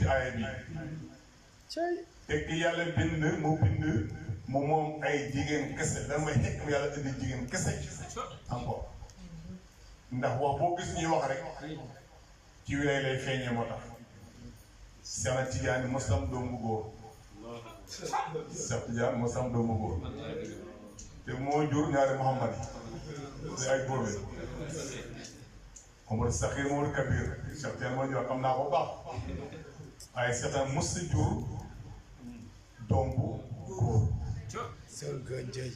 ci aaya bi te ki yàlla bind mu bind mu moom ay jigéen kese lan mooy xekk yàlla indi jigéen kese encore ndax wax boo gis ñuy wax rek ci wilay lay feeñee moo tax Seex Tijaan mosam doomu góor Seex Tijaan mosam doomu góor te moo jur ñaari Muhammad yi ay góor lañ Omar Saxiir Omar Kabir Seex Tijaan moo jur xam naa ko baax waaye Seex Tijaan mos jur doom bu góor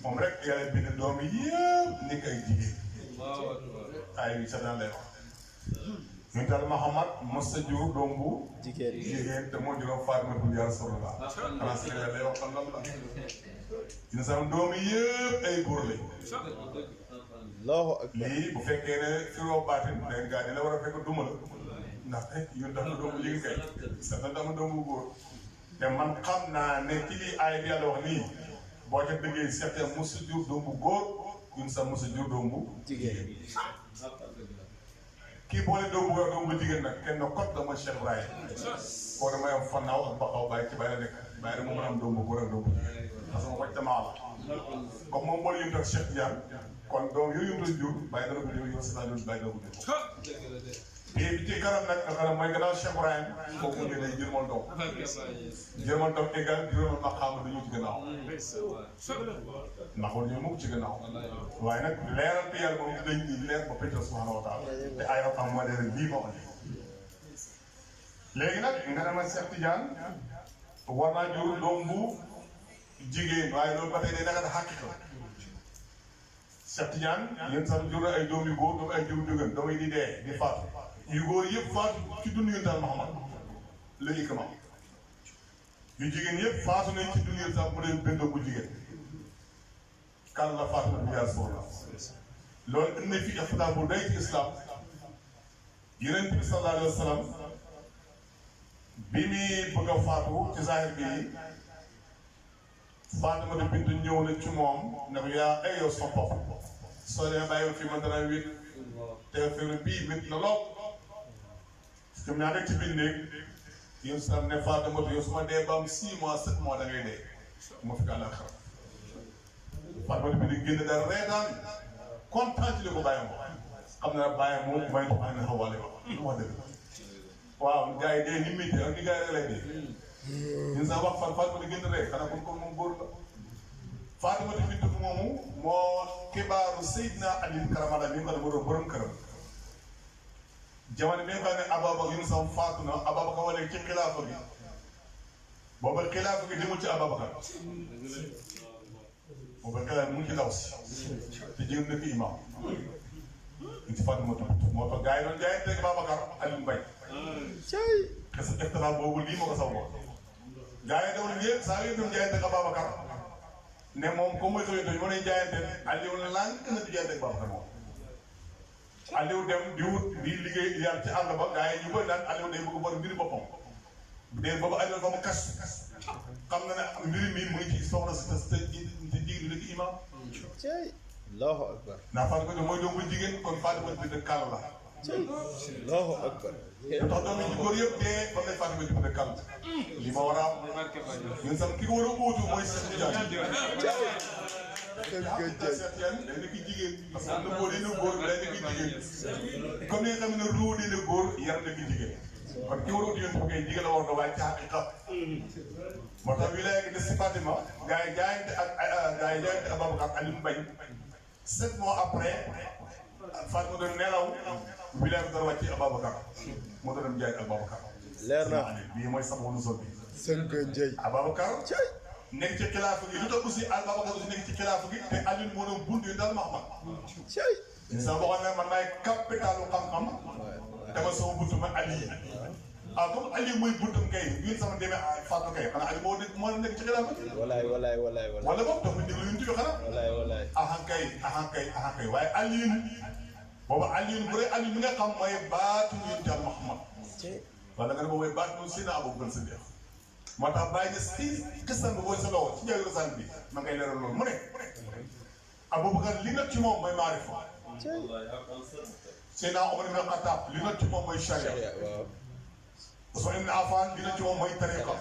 moom rek yàlla bind doom yi yëpp nekk ay jigéen ay Seex Tijaan lay wax ñun daal Muhammad mos a jur doom bu jigéen te moo juróom Fatima yaa Rasulullah xanaa Sénégal lay wax xam lan la ñun sama doom yi yëpp ay góor lañ lii bu fekkee ne firoo baatin leen gaa dina war a fekk duma la ndax yun dafa doom bu jigéen kay sax na dama doom bu góor te man xam naa ne ci lii aay bi yàlla wax nii boo ca déggee seetee mos a jur doom bu góor ñun sax mos a jur doom bu jigéen kii boole doom bu góor doom bu jigéen nag kenn kot dama Cheikh Ibrahim koo damay am fannaaw ak baxaw bàyyi ci bàyyi la nekk bàyyi rek mu mën a am doom bu góor ak doom bu jigéen parce que wàcc damaa la comme moom boole yuntu ak Cheikh Tidiane kon doom yooyu yuntu jur bàyyi dana ko jur yow sa doon bàyyi dana ko jur te bi ci kanam nag nga xam ne mooy gannaaw Cheikh Ibrahim kooku ñu ne jërmal doom jërmal doom égal juróomal maqaama dañu ci gannaaw ndax wala ñoo mukk ci gannaaw waaye nag leeral te yàlla moom dinañ ni leer ba pétrole subhanahu wa taala te ay xam moo leeral lii moo andi léegi nag nga dama Cheikh Tidiane war naa jur doom bu jigéen waaye loolu ba tey day naka da xàqiqa Cheikh Tidiane yéen sax jur na ay doom yu góor doom ay jiw jógan doom yi di dee di faatu yu góor yëpp faatu ci dund yu daal Muhammad la ikma yu jigéen yëpp faatu nañ ci dund yu sax bu dee benn bu jigéen kan la faatu na bu yaa soxla loolu indi fi ixtilaaf bu day ci islam Yonent bi sallallahu alayhi wa sallam bi muy bëgg a faatu ci zahir bi Fatima bintu ñëw na ci moom ne ko yaa ay yow sama bopp soo demee bàyyi fii man dana wét te feebar bii métti na lool ñoom ñaar rek ci biir néeg yow si ne Fatima yow su ma dee ba am 6 mois 7 mois da ngay dee ma fi àll ak xaram Fatima bi di génn dara reetaan kontaan ci li ko bàyyi moom xam na bàyyi moom may ko ànd xawaale wax dëgg waaw gars yi dee ni métti ak ni gars yi lay dee ñun sax wax fan Fatima di génn rek xanaa kon moom góor la Fatima di bintu moomu moo xibaaru Seydina Ali Karamala mi nga xam ne moo doon borom këram jamono bi nga xam ne Ababacar yu sam faatu na Ababacar wane ci xilaafa gi booba xilaafa gi demul ci Ababacar booba xilaafa mu ngi ci ndaw si te jigéen nekk imam ñu ci Fatima tudd moo tax gars yi doon jaayante ak Ababacar Aliou Mbaye parce que ixtilaaf boobu lii moo ko saw boon gaa yi dawul yëpp saa yu doon jaayante ak Ababacar ne moom comme mooy xëy na moo lay jaayante Aliou lànk na di jaayante ak Ababacar moom Aliou dem di wut di liggéey yàlla ci àll ba gaa yi ñu koy daan Aliou day bëgg bon mbiri boppam dee boobu Aliou fa mu kas xam na ne mbiri mi mu ngi ci soxna si te jigéen di dëkk imam Allahu akbar ndax Fatou Fatou mooy doomu jigéen kon Fatou Fatou bi dëkk kàll la Allahu akbar tax doom yi ci góor yëpp dee ba lay Fatou Fatou bi dëkk kàll li ma war a am ñun sax ki ko war a uutu mooy Cheikh Tidiane Cheikh Tidiane day nekk jigéen parce que na boo dee na góor day nekk jigéen comme ni nga xam ne ruu dee na góor yar nekk jigéen kon ki war a uutu yéen kay jigéen la war na waaye ci xaqiqa moo tax wilaaya gi des si Fatima gars yi jaayante ak Ababacar Aliou Mbaye 7 mois après Fatima doon nelaw wilaaya bi doon wàcc Ababacar moo doon dem jaay ak Ababacar leer na bii mooy sababu sol bi sën ko njëy Ababacar nekk ci xilaafa gi lu tax aussi Ababacar aussi nekk ci xilaafa gi te Aliou moo doon bunt yu dal Muhammad ñu sax waxoon ne man maay capitalu xam-xam dama sama buntu man Aliou comme Aliou mooy buntam kay ñun sama demee Fatou kay xanaa Aliou moo nekk ci xilaafa gi walaay wala boog dafa déglu yu ñu tudd xanaa walaay ahan kay waaye Aliou booba Aliou bu dee Aliou mi nga xam mooy baatu ñun jàll Muhammad wala nga ne boobu mooy baatu Seydina Abubakar Siddiq moo tax bàyyi nga si xistan bi booy sa loxo ci njëriñu rasaan bi ma ngay leeral loolu mu ne Abubakar li nga ci moom mooy maarifa Seydina Omar ibn Khattab li nga ci moom mooy charia Ousmane Ibn Affan dina ci moom mooy tariqa